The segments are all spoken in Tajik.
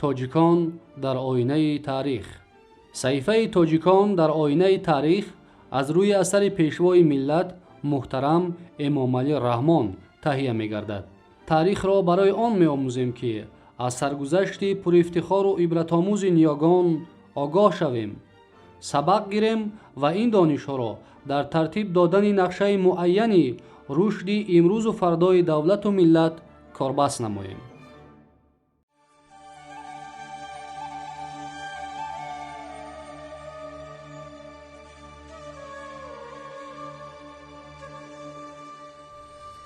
Тоҷикон дар оинаи таърих. Саҳифаи Тоҷикон дар оинаи таърих аз рӯи асари Пешвои миллат муҳтарам Эмомалӣ Раҳмон таҳия мегардад. Таърихро барои он меомӯзем, ки аз саргузашти пурифтихору ибратомӯзи ниёгон огоҳ шавем, сабақ гирем ва ин донишҳоро дар тартиб додани нақшаи муайяни рушди имрӯзу фардои давлату миллат корбаст намоем.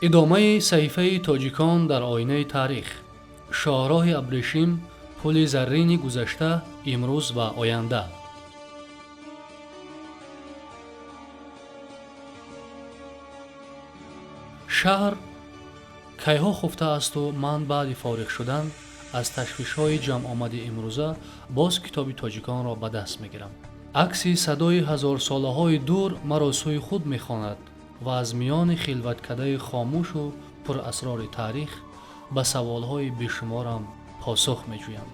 Идомаи саҳифаи Тоҷикон дар оинаи таърих. Шоҳроҳи Абрешим, пули заррини гузашта, имрӯз ва оянда. Шаҳр кайҳо хуфта асту ман баъди фориғ шудан аз ташвишҳои ҷамъомади имрӯза боз китоби Тоҷиконро ба даст мегирам. Акси садои ҳазорсолаҳои дур маро сӯи худ мехонад ва аз миёни хилваткадаи хомӯшу пурасрори таърих ба саволҳои бешуморам посух меҷӯям.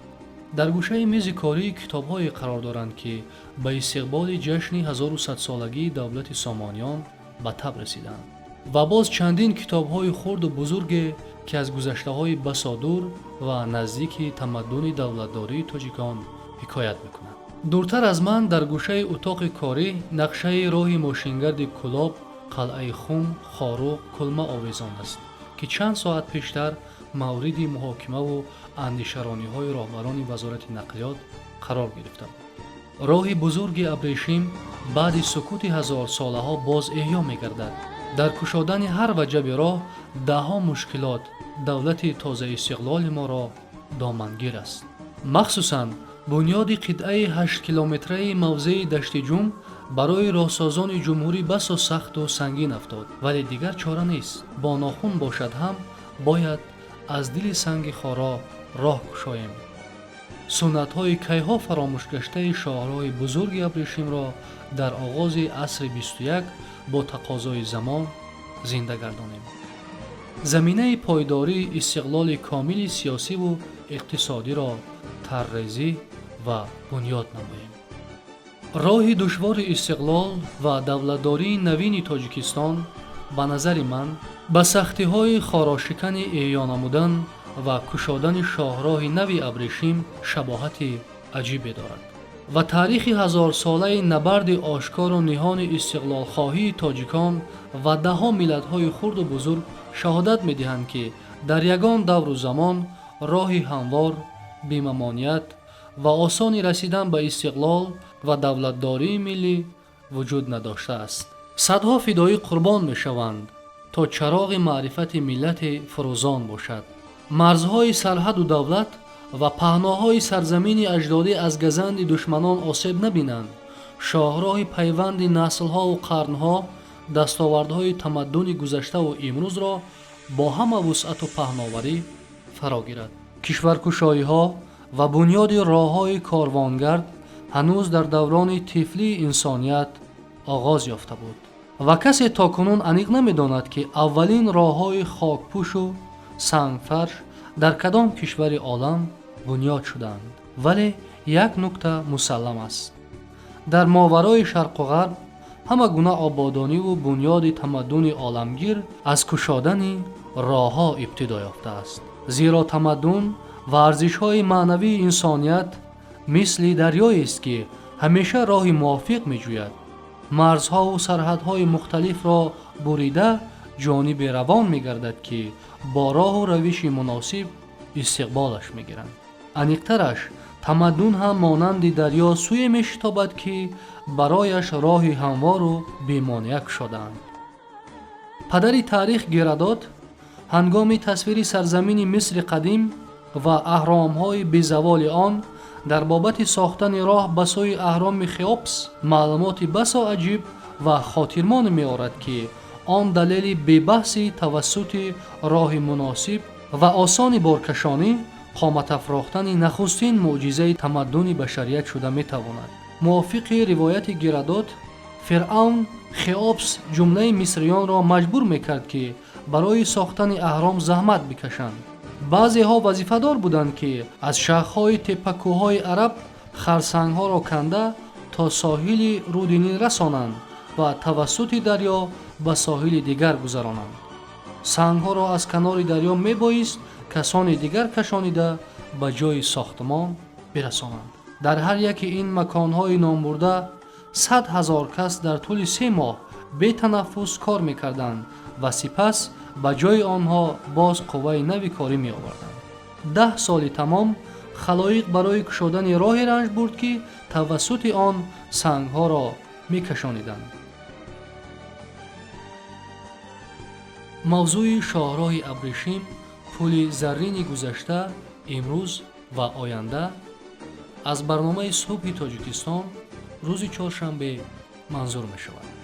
Дар гӯшаи мизи корӣ китобҳое қарор доранд, ки ба истиқболи ҷашни 1100-солагии давлати Сомониён ба таб расиданд ва боз чандин китобҳои хурду бузурге, ки аз гузаштаҳои басо дур ва наздики тамаддуни давлатдории тоҷикон ҳикоят мекунанд. Дуртар аз ман дар гӯшаи утоқи корӣ нақшаи роҳи мошингарди Кӯлоб, Қалъаи Хум, Хоруғ, Кулма овезон аст, ки чанд соат пештар мавриди муҳокимаву андешарониҳои роҳбарони Вазорати нақлиёт қарор гирифта буд. Роҳи бузурги Абрешим баъди сукути ҳазорсолаҳо боз эҳё мегардад. Дар кушодани ҳар ваҷаби роҳ даҳҳо мушкилот давлати тозаистиқлоли моро домангир аст. Махсусан бунёди қитъаи 8-километраи мавзеи Даштиҷум барои роҳсозони ҷумҳурӣ басо сахту сангин афтод, вале дигар чора нест. Бо нохун бошад ҳам, бояд аз дили санги хоро роҳ кушоем. Суннатҳои кайҳо фаромӯшгаштаи шоҳроҳи бузурги Абрешимро дар оғози асри 21 бо тақозои замон зинда гардонем. Заминаи пойдории истиқлоли комили сиёсиву иқтисодиро таррезӣ ва бунёд намоем. Роҳи душвори истиқлол ва давлатдории навини Тоҷикистон, ба назари ман, ба сахтиҳои хорошикани эҳё намудан ва кушодани шоҳроҳи нави Абрешим шабоҳати аҷибе дорад ва таърихи ҳазорсолаи набарди ошкору ниҳони истиқлолхоҳии тоҷикон ва даҳҳо миллатҳои хурду бузург шаҳодат медиҳанд, ки дар ягон давру замон роҳи ҳамвор, бемамоният ва осони расидан ба истиқлол ва давлатдории миллӣ вуҷуд надоштааст. Садҳо фидоӣ қурбон мешаванд, то чароғи маърифати миллате фурӯзон бошад. Марзҳои сарҳаду давлат ва паҳноҳои сарзамини аҷдодӣ аз газанди душманон осеб набинанд. Шоҳроҳи пайванди наслҳову қарнҳо дастовардҳои тамаддуни гузаштаву имрӯзро бо ҳама вусъату паҳноварӣ фаро гирад. Кишваркушоиҳо ва бунёди роҳҳои корвонгард ҳанӯз дар даврони тифлии инсоният оғоз ёфта буд ва касе то кунун аниқ намедонад, ки аввалин роҳҳои хокпӯшу сангфарш дар кадом кишвари олам бунёд шуданд. Вале як нукта мусаллам аст: дар моварои шарқу ғарб ҳама гуна ободониву бунёди тамаддуни оламгир аз кушодани роҳҳо ибтидо ёфтааст, зеро тамаддун ва арзишҳои маънавии инсоният мисли дарёест, ки ҳамеша роҳи мувофиқ меҷӯяд. Марзҳову сарҳадҳои мухталифро бурида, ҷониби равон мегардад, ки бо роҳу равиши муносиб истиқболаш мегиранд. Аниқтараш, тамаддун ҳам монанди дарё сӯе мешитобад, ки барояш роҳи ҳамвору бемонеа кушодаанд. Падари таърих Геродот ҳангоми тасвири сарзамини Мисри қадим ва аҳромҳои безаволи он дар бобати сохтани роҳ ба сӯи аҳроми Хеопс маълумоти басо аҷиб ва хотирмон меорад, ки он далели бебаҳси тавассути роҳи муносиб ва осони боркашонӣ қоматафрохтани нахустин мӯъҷизаи тамаддуни башарият шуда метавонад. Мувофиқи ривояти Геродот, фиръавн Хеопс ҷумлаи мисриёнро маҷбур мекард, ки барои сохтани аҳром заҳмат бикашанд. Баъзеҳо вазифадор буданд, ки аз шахҳои теппакӯҳҳои Араб харсангҳоро канда то соҳили руди Нил расонанд ва тавассути дарё ба соҳили дигар гузаронанд. Сангҳоро аз канори дарё мебоист касони дигар кашонида ба ҷои сохтмон бирасонанд. Дар ҳар яке ин маконҳои номбурда 100 000 кас дар тӯли 3 моҳ бетанаффус кор мекарданд ва сипас ба ҷои онҳо боз қувваи нави корӣ меоварданд. 10 соли тамом халоиқ барои кушодани роҳе ранҷ бурд, ки тавассути он сангҳоро мекашониданд. Мавзӯи шоҳроҳи абрешим, пули заррини гузашта, имрӯз ва оянда аз барномаи Субҳи Тоҷикистон рӯзи чоршанбе манзур мешавад.